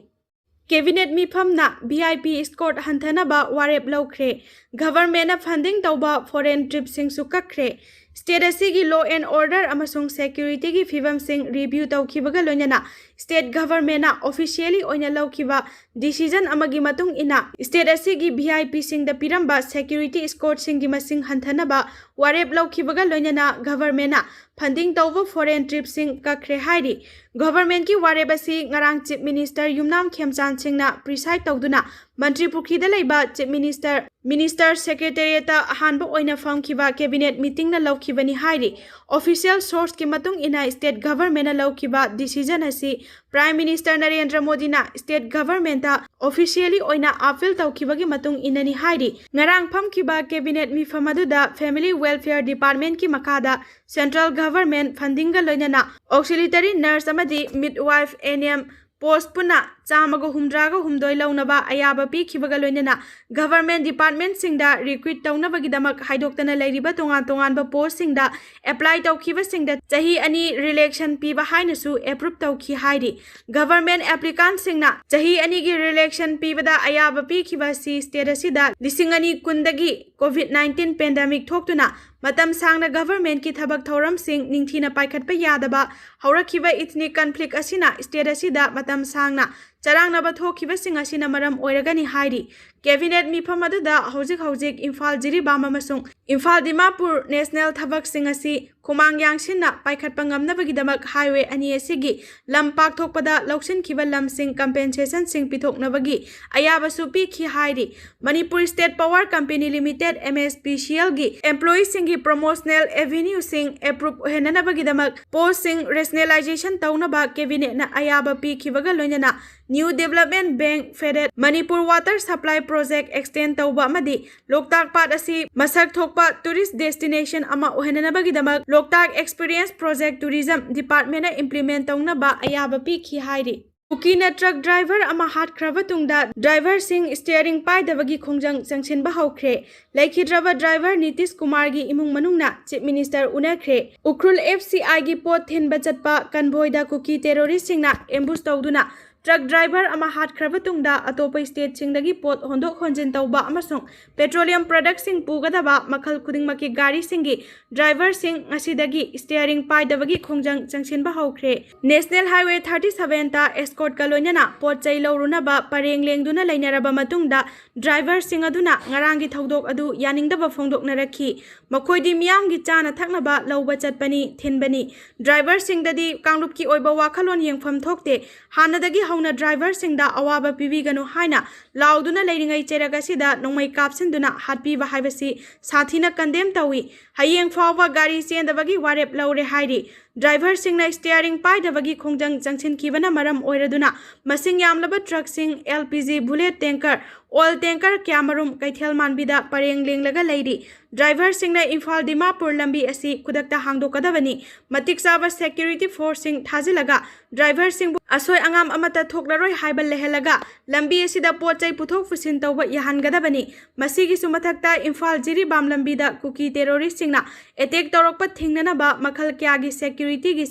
Cabinet ꯃꯤꯐꯝꯅ V I P escort ꯍꯟꯊꯅꯕ ꯋꯥꯔꯦꯞ ꯂꯧꯈ꯭ꯔꯦ꯫ Government ꯅ funding ꯇꯧꯕ foreign trip ꯁꯤꯡꯁꯨ ꯀꯛꯈ꯭ꯔꯦ꯫ State ꯑꯁꯤꯒꯤ law and order ꯑꯃꯁꯨꯡ security ꯒꯤ ꯐꯤꯕꯝꯁꯤꯡ review ꯇꯧꯈꯤꯕꯒ ꯂꯣꯏꯅꯅ state government ꯅ officially ꯑꯣꯏꯅ ꯂꯧꯈꯤꯕ decision ꯑꯃꯒꯤ ꯃꯇꯨꯡ ꯏꯟꯅ state ꯑꯁꯤꯒꯤ V I P ꯁꯤꯡꯗ ꯄꯤꯔꯝꯕ security escort ꯁꯤꯡꯒꯤ ꯃꯁꯤꯡ ꯍꯟꯊꯅꯕ ꯋꯥꯔꯦꯞ ꯂꯧꯈꯤꯕꯒ ꯂꯣꯏꯅꯅ government ꯅ funding ꯇꯧꯕ foreign trip ꯁꯤꯡ ꯀꯛꯈ꯭ꯔꯦ ꯍꯥꯏꯔꯤ꯫ Government ꯀꯤ ꯋꯥꯔꯦꯞ ꯑꯁꯤ ꯉꯔꯥꯡ Chief Minister ꯌꯨꯝꯅꯥꯝ ꯈꯦꯝꯆꯥꯟ ꯁꯤꯡꯅ preside ꯇꯧꯗꯨꯅ ꯃꯟꯇ꯭ꯔꯤ ꯄꯨꯈ꯭ꯔꯤꯗ ꯂꯩꯕ Chief Minister, Minister Secretariat ꯇ ꯑꯍꯥꯟꯕ ꯑꯣꯏꯅ ꯐꯝꯈꯤꯕ cabinet meeting ꯅ ꯂꯧꯈꯤꯕꯅꯤ ꯍꯥꯏꯔꯤ꯫ Official source ꯀꯤ ꯃꯇꯨꯡ ꯏꯟꯅ state government ꯅ ꯂꯧꯈꯤꯕ decision ꯑꯁꯤ Prime Minister ꯅꯔꯦꯟꯗ꯭ꯔ ꯃꯣꯗꯤꯅ state government ꯇ officially ꯑꯣꯏꯅ appeal ꯇꯧꯈꯤꯕꯒꯤ ꯃꯇꯨꯡ ꯏꯟꯅꯅꯤ ꯍꯥꯏꯔꯤ꯫ ꯉꯔꯥꯡ ꯐꯝꯈꯤꯕ cabinet ꯃꯤꯐꯝ ꯑꯗꯨꯗ Family Welfare Department ꯀꯤ ꯃꯈꯥꯗ central government funding ꯒ ꯂꯣꯏꯅꯅ auxiliary nurse ꯑꯃꯗꯤ midwife, A N M post ꯄꯨꯟꯅ ꯆꯥꯝꯃꯒ ꯍꯨꯝꯗ꯭ꯔꯥꯒ ꯍꯨꯝꯗꯣꯏ ꯂꯧꯅꯕ ꯑꯌꯥꯕ ꯄꯤꯈꯤꯕꯒ ꯂꯣꯏꯅꯅ government department ꯁꯤꯡꯗ recruit ꯇꯧꯅꯕꯒꯤꯗꯃꯛ ꯍꯥꯏꯗꯣꯛꯇꯅ ꯂꯩꯔꯤꯕ ꯇꯣꯉꯥꯟ ꯇꯣꯉꯥꯟꯕ post ꯁꯤꯡꯗ apply ꯇꯧꯈꯤꯕꯁꯤꯡꯗ ꯆꯍꯤ ꯑꯅꯤ relaxation ꯄꯤꯕ ꯍꯥꯏꯅꯁꯨ approve ꯇꯧꯈꯤ ꯍꯥꯏꯔꯤ꯫ Government applicant ꯁꯤꯡꯅ ꯆꯍꯤ ꯑꯅꯤꯒꯤ relaxation ꯄꯤꯕꯗ ꯑꯌꯥꯕ ꯄꯤꯈꯤꯕ ꯑꯁꯤ state ꯑꯁꯤꯗ ꯂꯤꯁꯤꯡ ꯑꯅꯤ ꯀꯨꯟꯗꯒꯤ COVID nineteen pandemic ꯊꯣꯛꯇꯨꯅ ꯃꯇꯝ ꯁꯥꯡꯅ government ꯀꯤ ꯊꯕꯛ ꯊꯧꯔꯝꯁꯤꯡ ꯅꯤꯡꯊꯤꯅ ꯄꯥꯏꯈꯠꯄ ꯌꯥꯗꯕ ꯍꯧꯔꯛꯈꯤꯕ ethnic conflict ꯑꯁꯤꯅ state ꯑꯁꯤꯗ ꯃꯇꯝ ꯁꯥꯡꯅ ꯆꯔꯥꯡꯅꯕ ꯊꯣꯛꯈꯤꯕꯁꯤꯡ ꯑꯁꯤꯅ ꯃꯔꯝ ꯑꯣꯏꯔꯒꯅꯤ ꯍꯥꯏꯔꯤ꯫ Cabinet ꯃꯤꯐꯝ ꯑꯗꯨꯗ ꯍꯧꯖꯤꯛ ꯍꯧꯖꯤꯛ ꯏꯝꯐꯥꯜ ꯖꯤꯔꯤꯕꯥꯝ ꯑꯃꯁꯨꯡ ꯏꯝꯐꯥꯜ ꯗꯤꯃꯥꯄꯨꯔ national ꯊꯕꯛꯁꯤꯡ ꯑꯁꯤ ꯈꯨꯃꯥꯡ ꯌꯥꯡꯁꯤꯟꯅ ꯄꯥꯏꯈꯠꯄ ꯉꯝꯅꯕꯒꯤꯗꯃꯛ highway ꯑꯅꯤ ꯑꯁꯤꯒꯤ ꯂꯝ ꯄꯥꯛꯊꯣꯛꯄꯗ ꯂꯧꯁꯤꯟꯈꯤꯕ ꯂꯝꯁꯤꯡ compensation ꯁꯤꯡ ꯄꯤꯊꯣꯛꯅꯕꯒꯤ ꯑꯌꯥꯕꯁꯨ ꯄꯤꯈꯤ ꯍꯥꯏꯔꯤ꯫ Manipur State Power Company Limited, M S P C L ꯒꯤ employee ꯁꯤꯡꯒꯤ promotional avenue ꯁꯤꯡ approve ꯑꯣꯏꯍꯟꯅꯅꯕꯒꯤꯗꯃꯛ post ꯁꯤꯡ rationalization ꯇꯧꯅꯕ cabinet ꯅ ꯑꯌꯥꯕ ꯄꯤꯈꯤꯕꯒ ꯂꯣꯏꯅꯅ New Development Bank funded Manipur Water Supply Project extend ꯇꯧꯕ ꯑꯃꯗꯤ ꯂꯣꯛꯇꯥꯛ ꯄꯥꯠ ꯑꯁꯤ ꯃꯁꯛ ꯊꯣꯛꯄ tourist destination ꯑꯃ ꯑꯣꯏꯍꯟꯅꯅꯕꯒꯤꯗꯃꯛ Loktak Experience Project Tourism Department ꯅ implement ꯇꯧꯅꯕ ꯑꯌꯥꯕ ꯄꯤꯈꯤ ꯍꯥꯏꯔꯤ꯫ ꯀꯨꯀꯤꯅ truck driver ꯑꯃ ꯍꯥꯠꯈ꯭ꯔꯕ ꯇꯨꯡꯗ driver ꯁꯤꯡ steering ꯄꯥꯏꯗꯕꯒꯤ ꯈꯣꯡꯖꯪ ꯆꯪꯁꯤꯟꯕ ꯍꯧꯈ꯭ꯔꯦ꯫ ꯂꯩꯈꯤꯗ꯭ꯔꯕ driver ꯅꯤꯇꯤꯁ ꯀꯨꯃꯥꯔꯒꯤ ꯏꯃꯨꯡ ꯃꯅꯨꯡꯅ Chief Minister ꯎꯅꯈ꯭ꯔꯦ꯫ Ukhrul F C I ꯒꯤ ꯄꯣꯠ ꯊꯤꯟꯕ ꯆꯠꯄ convoy ꯗ ꯀꯨꯀꯤ terrorist ꯁꯤꯡꯅ ambush ꯇꯧꯗꯨꯅ ꯇ꯭ꯔꯛ ꯗ꯭ꯔꯥꯏꯚꯔ ꯑꯃ ꯍꯥꯠꯈ꯭ꯔꯕ ꯇꯨꯡꯗ ꯑꯇꯣꯞꯄ ꯁ꯭ꯇꯦꯠꯁꯤꯡꯗꯒꯤ ꯄꯣꯠ ꯍꯣꯟꯗꯣꯛ ꯍꯣꯟꯖꯤꯟ ꯇꯧꯕ ꯑꯃꯁꯨꯡ ꯄꯦꯇ꯭ꯔꯣꯂꯤꯌꯝ ꯄ꯭ꯔꯗꯛꯁꯤꯡ ꯄꯨꯒꯗꯕ ꯃꯈꯜ ꯈꯨꯗꯤꯡꯃꯛꯀꯤ ꯒꯥꯔꯤꯁꯤꯡꯒꯤ ꯗ꯭ꯔꯥꯏꯚꯔꯁꯤꯡ ꯉꯁꯤꯗꯒꯤ ꯁ꯭ꯇꯤꯌꯥꯔꯤꯡ ꯄꯥꯏꯗꯕꯒꯤ ꯈꯣꯡꯖꯪ ꯆꯪꯁꯤꯟꯕ ꯍꯧꯈ꯭ꯔꯦ꯫ ꯅꯦꯁꯅꯦꯜ ꯍꯥꯏꯋꯦ ꯊꯥꯔꯇꯤ ꯁꯚꯦꯟꯇ ꯑꯦꯁꯀꯣꯔꯠꯀ ꯂꯣꯏꯅꯅ ꯄꯣꯠ ꯆꯩ ꯂꯧꯔꯨꯅꯕ ꯄꯔꯦꯡ ꯂꯦꯡꯗꯨꯅ ꯂꯩꯅꯔꯕ ꯃꯇꯨꯡꯗ, ꯗ꯭ꯔꯥꯏꯚꯔꯁꯤꯡ ꯑꯗꯨꯅ ꯉꯔꯥꯡꯒꯤ ꯊꯧꯗꯣꯛ ꯑꯗꯨ ꯌꯥꯅꯤꯡꯗꯕ ꯐꯣꯡꯗꯣꯛꯅꯔꯛꯈꯤ꯫ ꯃꯈꯣꯏꯗꯤ ꯃꯤꯌꯥꯝꯒꯤ ꯆꯥꯅ ꯊꯛꯅꯕ ꯂꯧꯕ ꯆꯠꯄꯅꯤ, ꯊꯤꯟꯕꯅꯤ꯫ ꯗ꯭ꯔꯥꯏꯚꯔꯁꯤꯡꯗꯗꯤ ꯀꯥꯡꯂꯨꯞꯀꯤ ꯑꯣꯏꯕ ꯋꯥꯈꯜꯂꯣꯟ ꯌꯦꯡꯐꯝ ꯊꯣꯛꯇꯦ꯫ ꯍꯥꯟꯅꯗꯒꯤ ꯍꯧꯅ ꯗ꯭ꯔꯥꯏꯚꯔꯁꯤꯡꯗ ꯑꯋꯥꯕ ꯄꯤꯕꯤꯒꯅꯨ ꯍꯥꯏꯅ ꯂꯥꯎꯗꯨꯅ ꯂꯩꯔꯤꯉꯩ ꯆꯩꯔꯛ ꯑꯁꯤꯗ ꯅꯣꯡꯃꯩ ꯀꯥꯞꯁꯤꯟꯗꯨꯅ ꯍꯥꯠꯄꯤꯕ ꯍꯥꯏꯕꯁꯤ ꯁꯥꯊꯤꯅ ꯀꯟꯗꯦꯝ ꯇꯧꯏ꯫ ꯍꯌꯦꯡ ꯐꯥꯎꯕ ꯒꯥꯔꯤ ꯆꯦꯟꯗꯕꯒꯤ ꯋꯥꯔꯦꯞ ꯂꯧꯔꯦ ꯍꯥꯏꯔꯤ꯫ ꯗ꯭ꯔꯥꯏꯚꯔꯁꯤꯡꯅ ꯁ꯭ꯇꯤꯌꯥꯔꯤꯡ ꯄꯥꯏꯗꯕꯒꯤ ꯈꯣꯡꯖꯪ ꯆꯪꯁꯤꯟꯈꯤꯕꯅ ꯃꯔꯝ ꯑꯣꯏꯔꯗꯨꯅ ꯃꯁꯤꯡ ꯌꯥꯝꯂꯕ ꯇ꯭ꯔꯛꯁꯤꯡ, L P G bullet tanker, oil tanker ꯀꯌꯥꯃꯔꯨꯝ ꯀꯩꯊꯦꯜ ꯃꯥꯟꯕꯤꯗ ꯄꯔꯦꯡ ꯂꯦꯡꯂꯒ ꯂꯩꯔꯤ꯫ ꯗ꯭ꯔꯥꯏꯚꯔꯁꯤꯡꯅ ꯏꯝꯐꯥꯜ ꯗꯤꯃꯥꯄꯨꯔ ꯂꯝꯕꯤ ꯑꯁꯤ ꯈꯨꯗꯛꯇ ꯍꯥꯡꯗꯣꯛꯀꯗꯕꯅꯤ꯫ ꯃꯇꯤꯛ ꯆꯥꯕ ꯁꯦꯀ꯭ꯌꯨꯔꯤꯇꯤ ꯐꯣꯔꯁꯁꯤꯡ ꯊꯥꯖꯤꯜꯂꯒ ꯗ꯭ꯔꯥꯏꯚꯔꯁꯤꯡꯕꯨ ꯑꯁꯣꯏ ꯑꯉꯥꯝ ꯑꯃꯠꯇ ꯊꯣꯛꯂꯔꯣꯏ ꯍꯥꯏꯕ ꯂꯩꯍꯜꯂꯒ ꯂꯝꯕꯤ ꯑꯁꯤꯗ ꯄꯣꯠ ꯆꯩ ꯄꯨꯊꯣꯛ ꯄꯨꯁꯤꯟ ꯇꯧꯕ ꯌꯥꯍꯟꯒꯗꯕꯅꯤ꯫ ꯃꯁꯤꯒꯤꯁꯨ ꯃꯊꯛꯇ ꯏꯝꯐꯥꯜ ꯖꯤꯔꯤꯕꯥꯝ ꯂꯝꯕꯤꯗ ꯀꯨꯀꯤ ꯇꯦꯔꯣꯔꯤꯁꯁꯤꯡꯅ ꯑꯦꯇꯦꯛ ꯇꯧꯔꯛꯄ ꯊꯤꯡꯅꯅꯕ ꯃꯈꯜ ꯀꯌꯥꯒꯤ ꯁꯦꯀ꯭ꯌꯨꯔꯤꯇꯤꯒꯤ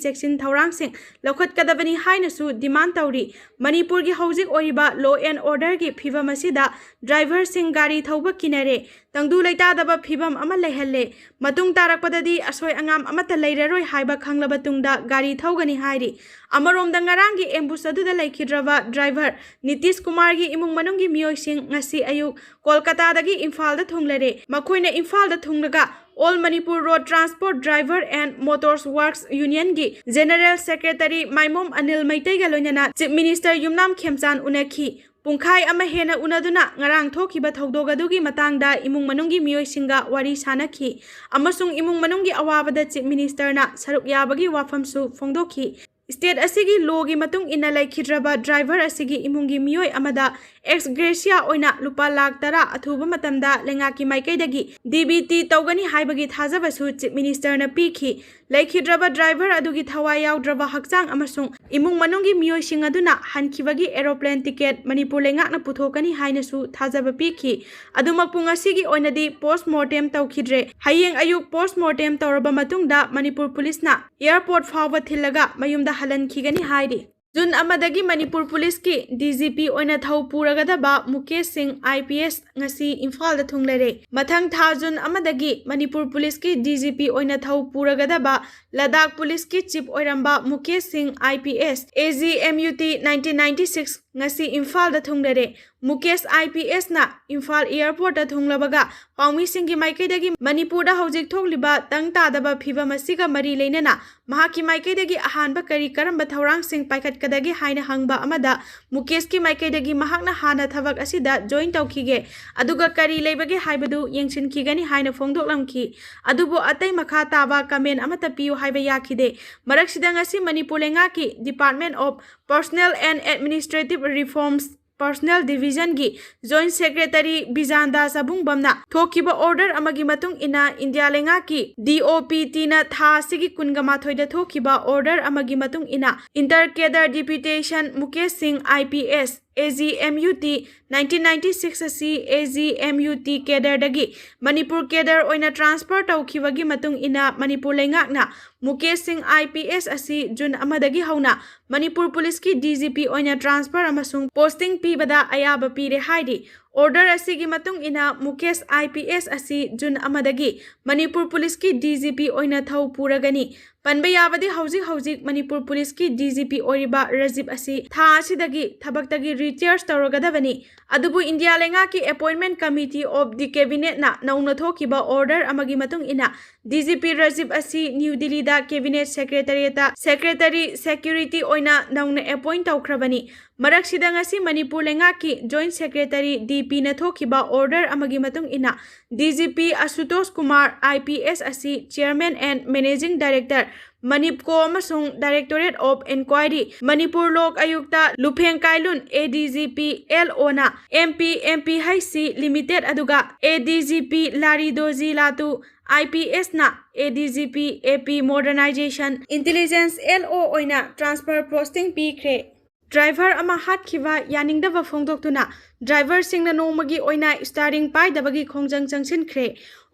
ꯆꯦꯛꯁꯤꯟ ꯊꯧꯔꯥꯡꯁꯤꯡ ꯂꯧꯈꯠꯀꯗꯕꯅꯤ ꯍꯥꯏꯅꯁꯨ ꯗꯤꯃꯥꯟ ꯇꯧꯔꯤ꯫ ꯃꯅꯤꯄꯨꯔꯒꯤ ꯍꯧꯖꯤꯛ ꯑꯣꯏꯔꯤꯕ ꯂꯣ ꯑꯦꯟ ꯑꯣꯔꯗꯔꯒꯤ ꯐꯤꯚꯝ ꯑꯁꯤꯗ ꯗ꯭ꯔꯥꯏꯚꯔꯁꯤꯡ ꯒꯥꯔꯤ ꯊꯧꯕ ꯀꯤꯅꯔꯦ꯫ ꯇꯪꯗꯨ ꯂꯩꯇꯥꯗꯕ ꯐꯤꯚꯝ ꯑꯃ ꯂꯩꯍꯜꯂꯦ꯫ ꯃꯇꯨꯡ ꯇꯥꯔꯛꯄꯗꯗꯤ ꯑꯁꯣꯏ ꯑꯉꯥꯝ ꯑꯃꯠꯇ ꯂꯩꯔꯔꯣꯏ ꯍꯥꯏꯕ ꯈꯪꯂꯕ ꯇꯨꯡꯗ ꯒꯥꯔꯤ ꯊꯧꯒꯅꯤ ꯍꯥꯏꯔꯤ꯫ ꯑꯃꯔꯣꯝꯗ ꯉꯔꯥꯡꯒꯤ ꯑꯦꯝꯕꯨꯁ ꯑꯗꯨꯗ ꯂꯩꯈꯤꯗ꯭ꯔꯕ ꯗ꯭ꯔꯥꯏꯚꯔ ꯅꯤꯇꯤꯁ ꯀꯨꯃꯥꯔꯒꯤ ꯏꯃꯨꯡ ꯃꯅꯨꯡꯒꯤ ꯃꯤꯑꯣꯏꯁꯤꯡ ꯉꯁꯤ ꯑꯌꯨꯛ ꯀꯣꯜꯀꯇꯥꯗꯒꯤ ꯏꯝꯐꯥꯜꯗ ꯊꯨꯡꯂꯔꯦ꯫ ꯃꯈꯣꯏꯅ ꯏꯝꯐꯥꯜꯗ ꯊꯨꯡꯂꯒ All Manipur Road Transport Driver and Motors Works Unionꯒꯤ General Secretary ꯃꯥꯏꯃꯣꯝ Anil ꯃꯩꯇꯩꯒ ꯂꯣꯏꯅꯅ Chief Minister ꯌꯨꯝꯅꯥꯝ ꯈꯦꯝꯆꯥꯟ ꯎꯅꯈꯤ꯫ ꯄꯨꯡꯈꯥꯏ ꯑꯃ ꯍꯦꯟꯅ ꯎꯅꯗꯨꯅ ꯉꯔꯥꯡ ꯊꯣꯛꯈꯤꯕ ꯊꯧꯗꯣꯛ ꯑꯗꯨꯒꯤ ꯃꯇꯥꯡꯗ ꯏꯃꯨꯡ ꯃꯅꯨꯡꯒꯤ ꯃꯤꯑꯣꯏꯁꯤꯡꯒ ꯋꯥꯔꯤ ꯁꯥꯅꯈꯤ ꯑꯃꯁꯨꯡ ꯏꯃꯨꯡ ꯃꯅꯨꯡꯒꯤ ꯑꯋꯥꯕꯗ Chief Ministerꯅ ꯁꯔꯨꯛ ꯌꯥꯕꯒꯤ ꯋꯥꯐꯝꯁꯨ ꯐꯣꯡꯗꯣꯛꯈꯤ꯫ ꯁ꯭ꯇꯦꯠ ꯑꯁꯤꯒꯤ ꯂꯣꯒꯤ ꯃꯇꯨꯡ ꯏꯟꯅ ꯂꯩꯈꯤꯗ꯭ꯔꯕ ꯗ꯭ꯔꯥꯏꯚꯔ ꯑꯁꯤꯒꯤ ꯏꯃꯨꯡꯒꯤ ꯃꯤꯑꯣꯏ ꯑꯃꯗ ex gratia ꯑꯣꯏꯅ ꯂꯨꯄꯥ ꯂꯥꯈ ꯇꯔꯥ ꯑꯊꯨꯕ ꯃꯇꯝꯗ ꯂꯩꯉꯥꯛꯀꯤ ꯃꯥꯏꯀꯩꯗꯒꯤ ꯗꯤ ꯕꯤ ꯇꯤ ꯇꯧꯒꯅꯤ ꯍꯥꯏꯕꯒꯤ ꯊꯥꯖꯕꯁꯨ Chief Ministerꯅ ꯄꯤꯈꯤ꯫ ꯂꯩꯈꯤꯗ꯭ꯔꯕ ꯗ꯭ꯔꯥꯏꯚꯔ ꯑꯗꯨꯒꯤ ꯊꯋꯥꯏ ꯌꯥꯎꯗ꯭ꯔꯕ ꯍꯛꯆꯥꯡ ꯑꯃꯁꯨꯡ ꯏꯃꯨꯡ ꯃꯅꯨꯡꯒꯤ ꯃꯤꯑꯣꯏꯁꯤꯡ ꯑꯗꯨꯅ ꯍꯟꯈꯤꯕꯒꯤ aeroplane ticket ꯃꯅꯤꯄꯨꯔ ꯂꯩꯉꯥꯛꯅ ꯄꯨꯊꯣꯛꯀꯅꯤ ꯍꯥꯏꯅꯁꯨ ꯊꯥꯖꯕ ꯄꯤꯈꯤ꯫ ꯑꯗꯨꯃꯛꯄꯨ ꯉꯁꯤꯒꯤ ꯑꯣꯏꯅꯗꯤ post mortem ꯇꯧꯈꯤꯗ꯭ꯔꯦ꯫ ꯍꯌꯦꯡ ꯑꯌꯨꯛ post mortem ꯇꯧꯔꯕ ꯃꯇꯨꯡꯗ ꯃꯅꯤꯄꯨꯔ ꯄꯨꯂꯤꯁꯅ airport ꯐꯥꯎꯕ ꯊꯤꯜꯂꯒ ꯃꯌꯨꯝꯗ ꯍꯜꯍꯟꯈꯤꯒꯅꯤ ꯍꯥꯏꯔꯤ꯫ ꯖꯨꯟ ꯑꯃꯗꯒꯤ ꯃꯅꯤꯄꯨꯔ ꯄꯨꯂꯤꯁꯀꯤ ꯗꯤ ꯖꯤ ꯄꯤ ꯑꯣꯏꯅ ꯊꯧ ꯄꯨꯔꯒꯗꯕ ꯃꯨꯀꯦꯁ ꯁꯤꯡ, ꯑꯥꯏ ꯄꯤ ꯑꯦꯁ, ꯉꯁꯤ ꯏꯝꯐꯥꯜꯗ ꯊꯨꯡꯂꯔꯦ꯫ ꯃꯊꯪ ꯊꯥ ꯖꯨꯟ ꯑꯃꯗꯒꯤ ꯃꯅꯤꯄꯨꯔ ꯄꯨꯂꯤꯁꯀꯤ ꯗꯤ ꯖꯤ ꯄꯤ ꯑꯣꯏꯅ ꯊꯧ ꯄꯨꯔꯒꯗꯕ ꯂꯗꯥꯈ ꯄꯨꯂꯤꯁꯀꯤ ꯆꯤꯐ ꯑꯣꯏꯔꯝꯕ Mukesh Singh, I P S, A G M U T nineteen ninety six, ꯉꯁꯤ ꯏꯝꯐꯥꯜꯗ ꯊꯨꯡꯂꯔꯦ꯫ ꯃꯨꯀꯦꯁ, ꯑꯥꯏ ꯄꯤ ꯑꯦꯁꯅ ꯏꯝꯐꯥꯜ ꯑꯦꯌꯔꯄꯣꯔꯠꯇ ꯊꯨꯡꯂꯕꯒ ꯄꯥꯎꯃꯤꯁꯤꯡꯒꯤ ꯃꯥꯏꯀꯩꯗꯒꯤ ꯃꯅꯤꯄꯨꯔꯗ ꯍꯧꯖꯤꯛ ꯊꯣꯛꯂꯤꯕ ꯇꯪ ꯇꯥꯗꯕ ꯐꯤꯕꯝ ꯑꯁꯤꯒ ꯃꯔꯤ ꯂꯩꯅꯅ ꯃꯍꯥꯛꯀꯤ ꯃꯥꯏꯀꯩꯗꯒꯤ ꯑꯍꯥꯟꯕ ꯀꯔꯤ ꯀꯔꯝꯕ ꯊꯧꯔꯥꯡꯁꯤꯡ ꯄꯥꯏꯈꯠꯀꯗꯒꯦ ꯍꯥꯏꯅ ꯍꯪꯕ ꯑꯃꯗ, ꯃꯨꯀꯦꯁꯀꯤ ꯃꯥꯏꯀꯩꯗꯒꯤ ꯃꯍꯥꯛꯅ ꯍꯥꯟꯅ ꯊꯕꯛ ꯑꯁꯤꯗ ꯖꯣꯏꯟ ꯇꯧꯈꯤꯒꯦ, ꯑꯗꯨꯒ ꯀꯔꯤ ꯂꯩꯕꯒꯦ ꯍꯥꯏꯕꯗꯨ ꯌꯦꯡꯁꯤꯟꯈꯤꯒꯅꯤ ꯍꯥꯏꯅ ꯐꯣꯡꯗꯣꯛꯂꯝꯈꯤ꯫ ꯑꯗꯨꯕꯨ ꯑꯇꯩ ꯃꯈꯥ ꯇꯥꯕ ꯀꯃꯦꯟ ꯑꯃꯠꯇ ꯄꯤꯌꯨ ꯍꯥꯏꯕ ꯌꯥꯈꯤꯗꯦ꯫ ꯃꯔꯛꯁꯤꯗ ꯉꯁꯤ ꯃꯅꯤꯄꯨꯔ ꯂꯩꯉꯥꯛꯀꯤ Department of Personnel and Administrative Reforms Personnel Division ꯒꯤ ꯖꯣꯏꯟ ꯁꯦꯀ꯭ꯔꯦꯇꯔꯤ ꯕꯤꯖꯥꯟꯗꯥ ꯁꯕꯨꯡꯕꯝꯅ ꯊꯣꯛꯈꯤꯕ ꯑꯣꯔꯗꯔ ꯑꯃꯒꯤ ꯃꯇꯨꯡ ꯏꯟꯅ, ꯏꯟꯗꯤꯌꯥ ꯂꯩꯉꯥꯛꯀꯤ ꯗꯤ ꯑꯣ ꯄꯤ ꯇꯤꯅ ꯊꯥ ꯑꯁꯤꯒꯤ ꯀꯨꯟꯒ ꯃꯥꯊꯣꯏꯗ ꯊꯣꯛꯈꯤꯕ ꯑꯣꯔꯗꯔ ꯑꯃꯒꯤ ꯃꯇꯨꯡ ꯏꯟꯅ, enter cadre deputation Mukesh Singh, I P S, A G M U T nineteen ninety six ꯑꯁꯤ A G M U T ꯀꯦꯗꯔꯗꯒꯤ ꯃꯅꯤꯄꯨꯔ ꯀꯦꯗꯔ ꯑꯣꯏꯅ ꯇ꯭ꯔꯥꯟꯁꯐꯔ ꯇꯧꯈꯤꯕꯒꯤ ꯃꯇꯨꯡ ꯏꯟꯅ, ꯃꯅꯤꯄꯨꯔ ꯂꯩꯉꯥꯛꯅ ꯃꯨꯀꯦꯁ ꯁꯤꯡ, ꯑꯥꯏ ꯄꯤ ꯑꯦꯁ, ꯑꯁꯤ ꯖꯨꯟ ꯑꯃꯗꯒꯤ ꯍꯧꯅ ꯃꯅꯤꯄꯨꯔ ꯄꯨꯂꯤꯁꯀꯤ ꯗꯤ ꯖꯤ ꯄꯤ ꯑꯣꯏꯅ ꯇ꯭ꯔꯥꯟꯁꯐꯔ ꯑꯃꯁꯨꯡ ꯄꯣꯁꯇꯤꯡ ꯄꯤꯕꯗ ꯑꯌꯥꯕ ꯄꯤꯔꯦ ꯍꯥꯏꯔꯤ꯫ ꯑꯣꯔꯗꯔ ꯑꯁꯤꯒꯤ ꯃꯇꯨꯡ ꯏꯟꯅ ꯃꯨꯀꯦꯁ, ꯑꯥꯏ ꯄꯤ ꯑꯦꯁ, ꯑꯁꯤ ꯖꯨꯟ ꯑꯃꯗꯒꯤ ꯃꯅꯤꯄꯨꯔ ꯄꯨꯂꯤꯁꯀꯤ ꯗꯤ ꯖꯤ ꯄꯤ ꯑꯣꯏꯅ ꯊꯧ ꯄꯨꯔꯒꯅꯤ꯫ ꯄꯟꯕ ꯌꯥꯕꯗꯤ, ꯍꯧꯖꯤꯛ ꯍꯧꯖꯤꯛ ꯃꯅꯤꯄꯨꯔ ꯄꯨꯂꯤꯁꯀꯤ ꯗꯤ ꯖꯤ ꯄꯤ ꯑꯣꯏꯔꯤꯕ ꯔꯥꯖꯤꯕ ꯑꯁꯤ ꯊꯥ ꯑꯁꯤꯗꯒꯤ ꯊꯕꯛꯇꯒꯤ ꯔꯤꯇꯥꯌꯔ ꯇꯧꯔꯒꯗꯕꯅꯤ꯫ ꯑꯗꯨꯕꯨ ꯏꯟꯗꯤꯌꯥ ꯂꯩꯉꯥꯛꯀꯤ Appointment Committee of the Cabinet ꯅ ꯅꯧꯅ ꯊꯣꯛꯈꯤꯕ ꯑꯣꯔꯗꯔ ꯑꯃꯒꯤ ꯃꯇꯨꯡ ꯏꯟꯅ, ꯗꯤ ꯖꯤ ꯄꯤ ꯔꯥꯖꯤꯕ ꯑꯁꯤ ꯅ꯭ꯌꯨ ꯗꯤꯜꯂꯤꯗ ꯀꯦꯕꯤꯅꯦꯠ ꯁꯦꯀ꯭ꯔꯦꯇꯔꯤꯌꯦꯠꯇ ꯁꯦꯀ꯭ꯔꯦꯇꯔꯤ ꯁꯦꯀ꯭ꯌꯨꯔꯤꯇꯤ ꯑꯣꯏꯅ ꯅꯧꯅ ꯑꯦꯄꯣꯏꯟꯠ ꯇꯧꯈ꯭ꯔꯕꯅꯤ꯫ ꯃꯔꯛꯁꯤꯗ ꯉꯁꯤ ꯃꯅꯤꯄꯨꯔ ꯂꯩꯉꯥꯛꯀꯤ ꯖꯣꯏꯟꯠ ꯁꯦꯀ꯭ꯔꯦꯇꯔꯤ, ꯗꯤ ꯄꯤꯅ ꯊꯣꯛꯈꯤꯕ ꯑꯣꯔꯗꯔ ꯑꯃꯒꯤ ꯃꯇꯨꯡ ꯏꯟꯅ, ꯗꯤ ꯖꯤ ꯄꯤ ꯑꯁꯨꯇꯣꯁ ꯀꯨꯃꯥꯔ, ꯑꯥꯏ ꯄꯤ ꯑꯦꯁ ꯑꯁꯤ Chairman and Managing Director, ꯃꯅꯤꯞꯀꯣ ꯑꯃꯁꯨꯡ Directorate of Inquiry, Manipur Lokayukta Lupheng Kailun, A D G P L ꯑꯣꯅ M P M P H C limited, ꯑꯗꯨꯒ ꯑꯦ ꯗꯤ ꯖꯤ ꯄꯤ ꯂꯥꯔꯤꯗꯣꯖꯤ ꯂꯥꯇꯨ, ꯑꯥꯏ ꯄꯤ ꯑꯦꯁꯅ A D G P A P Modernization Intelligence, L O ꯑꯣꯏꯅ transfer posting ꯄꯤꯈ꯭ꯔꯦ꯫ Driver ꯑꯃ ꯍꯥꯠꯈꯤꯕ ꯌꯥꯅꯤꯡꯗꯕ ꯐꯣꯡꯗꯣꯛꯇꯨꯅ ꯗ꯭ꯔꯥꯏꯚꯔꯁꯤꯡꯅ ꯅꯣꯡꯃꯒꯤ ꯑꯣꯏꯅ ꯁ꯭ꯇꯤꯌꯔꯤꯡ ꯄꯥꯏꯗꯕꯒꯤ ꯈꯣꯡꯖꯪ ꯆꯪꯁꯤꯟꯈ꯭ꯔꯦ꯫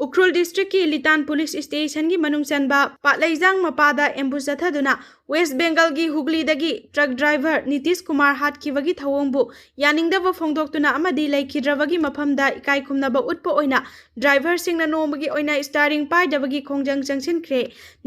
ꯎꯈ꯭ꯔꯨꯜ ꯗꯤꯁꯇ꯭ꯔꯤꯛꯀꯤ ꯂꯤꯇꯥꯟ ꯄꯨꯂꯤꯁ ꯁ꯭ꯇꯦꯁꯟꯒꯤ ꯃꯅꯨꯡ ꯆꯟꯕ ꯄꯥꯠꯂꯩꯖꯥꯡ ꯃꯄꯥꯗ ꯑꯦꯝꯕꯨꯁ ꯆꯠꯊꯗꯨꯅ ꯋꯦꯁ ꯕꯦꯡꯒꯜꯒꯤ ꯍꯨꯒꯂꯤꯗꯒꯤ ꯇ꯭ꯔꯛ ꯗ꯭ꯔꯥꯏꯚꯔ ꯅꯤꯇꯤꯁ ꯀꯨꯃꯥꯔ ꯍꯥꯠꯈꯤꯕꯒꯤ ꯊꯧꯑꯣꯡꯕꯨ ꯌꯥꯅꯤꯡꯗꯕ ꯐꯣꯡꯗꯣꯛꯇꯨꯅ ꯑꯃꯗꯤ ꯂꯩꯈꯤꯗ꯭ꯔꯕꯒꯤ ꯃꯐꯝꯗ ꯏꯀꯥꯏ ꯈꯨꯝꯅꯕ ꯎꯠꯄ ꯑꯣꯏꯅ ꯗ꯭ꯔꯥꯏꯚꯔꯁꯤꯡꯅ ꯅꯣꯡꯃꯒꯤ ꯑꯣꯏꯅ ꯁ꯭ꯇꯤꯌꯔꯤꯡ ꯄꯥꯏꯗꯕꯒꯤ ꯈꯣꯡꯖꯪ ꯆꯪꯁꯤꯟꯈ꯭ꯔꯦ꯫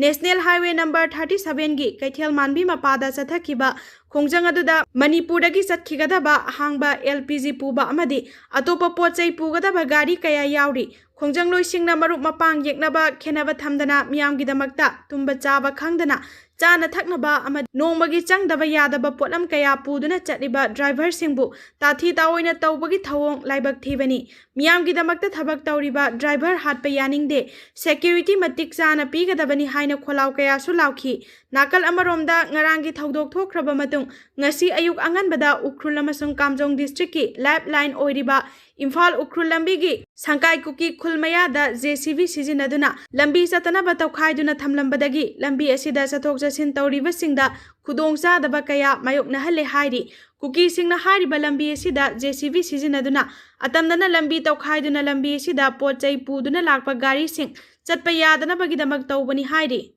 ꯅꯦꯁꯅꯦꯜ ꯍꯥꯏꯋꯦ ꯅꯝꯕꯔ thirty sevenꯒꯤ ꯀꯩꯊꯦꯜ ꯃꯥꯟꯕꯤ ꯃꯄꯥꯗ ꯆꯠꯊꯈꯤꯕ ꯈꯣꯡꯖꯪ ꯑꯗꯨꯗ ꯃꯅꯤꯄꯨꯔꯗꯒꯤ ꯆꯠꯈꯤꯒꯗꯕ ꯑꯍꯥꯡꯕ LPG ꯄꯨꯕ ꯑꯃꯗꯤ ꯑꯇꯣꯞꯄ ꯄꯣꯠ ꯆꯩ ꯄꯨꯒꯗꯕ ꯒꯥꯔꯤ ꯀꯌꯥ ꯌꯥꯎꯔꯤ꯫ ꯈꯣꯡꯖꯪꯂꯣꯏꯁꯤꯡꯅ ꯃꯔꯨꯞ ꯃꯄꯥꯡ ꯌꯦꯛꯅꯕ ꯈꯦꯟꯅꯕ ꯊꯝꯗꯅ ꯃꯤꯌꯥꯝꯒꯤꯗꯃꯛꯇ ꯇꯨꯝꯕ ꯆꯥꯕ ꯈꯪꯗꯅ ꯆꯥꯅ ꯊꯛꯅꯕ ꯑꯃꯗꯤ ꯅꯣꯡꯃꯒꯤ ꯆꯪꯗꯕ ꯌꯥꯗꯕ ꯄꯣꯠꯂꯝ ꯀꯌꯥ ꯄꯨꯗꯨꯅ ꯆꯠꯂꯤꯕ ꯗ꯭ꯔꯥꯏꯚꯔꯁꯤꯡꯕꯨ ꯇꯥꯊꯤ ꯇꯥꯑꯣꯏꯅ ꯇꯧꯕꯒꯤ ꯊꯧꯑꯣꯡ ꯂꯥꯏꯕꯛ ꯊꯤꯕꯅꯤ꯫ ꯃꯤꯌꯥꯝꯒꯤꯗꯃꯛꯇ ꯊꯕꯛ ꯇꯧꯔꯤꯕ ꯗ꯭ꯔꯥꯏꯚꯔ ꯍꯥꯠꯄ ꯌꯥꯅꯤꯡꯗꯦ, ꯁꯦꯀ꯭ꯌꯨꯔꯤꯇꯤ ꯃꯇꯤꯛ ꯆꯥꯅ ꯄꯤꯒꯗꯕꯅꯤ ꯍꯥꯏꯅ ꯈꯣꯜꯂꯥꯎ ꯀꯌꯥꯁꯨ ꯂꯥꯎꯈꯤ꯫ ꯅꯥꯀꯜ ꯑꯃꯔꯣꯝꯗ ꯉꯔꯥꯡꯒꯤ ꯊꯧꯗꯣꯛ ꯊꯣꯛꯈ꯭ꯔꯕ ꯃꯇꯨꯡ ꯉꯁꯤ ꯑꯌꯨꯛ ꯑꯉꯟꯕꯗ ꯎꯈ꯭ꯔꯨꯜ ꯑꯃꯁꯨꯡ ꯀꯥꯝꯖꯣꯡ ꯗꯤꯁꯇ꯭ꯔꯤꯛꯀꯤ ꯂꯥꯏꯐ ꯂꯥꯏꯟ ꯑꯣꯏꯔꯤꯕ ꯏꯝꯐꯥꯜ ꯎꯈ꯭ꯔꯨꯜ ꯂꯝꯕꯤꯒꯤ ꯁꯪꯀꯥꯏ ꯀꯨꯀꯤ ꯈꯨꯜ ꯃꯌꯥꯗ JCB ꯁꯤꯖꯤꯟꯅꯗꯨꯅ ꯂꯝꯕꯤ ꯆꯠꯇꯅꯕ ꯇꯧꯈꯥꯏꯗꯨꯅ ꯊꯝꯂꯝꯕꯗꯒꯤ ꯂꯝꯕꯤ ꯑꯁꯤꯗ ꯆꯠꯊꯣꯛ ꯆꯠꯁꯤꯟ ꯇꯧꯔꯤꯕꯁꯤꯡꯗ ꯈꯨꯗꯣꯡꯆꯥꯗꯕ ꯀꯌꯥ ꯃꯥꯌꯣꯛꯅꯍꯜꯂꯦ ꯍꯥꯏꯔꯤ꯫ ꯀꯨꯀꯤꯁꯤꯡꯅ ꯍꯥꯏꯔꯤꯕ ꯂꯝꯕꯤ ꯑꯁꯤꯗ JCB ꯁꯤꯖꯤꯟꯅꯗꯨꯅ ꯑꯇꯝꯅꯅ ꯂꯝꯕꯤ ꯇꯧꯈꯥꯏꯗꯨꯅ ꯂꯝꯕꯤ ꯑꯁꯤꯗ ꯄꯣꯠ ꯆꯩ ꯄꯨꯗꯨꯅ ꯂꯥꯛꯄ ꯒꯥꯔꯤꯁꯤꯡ ꯆꯠꯄ ꯌꯥꯗꯅꯕꯒꯤꯗꯃꯛ ꯇꯧꯕꯅꯤ ꯍꯥꯏꯔꯤ꯫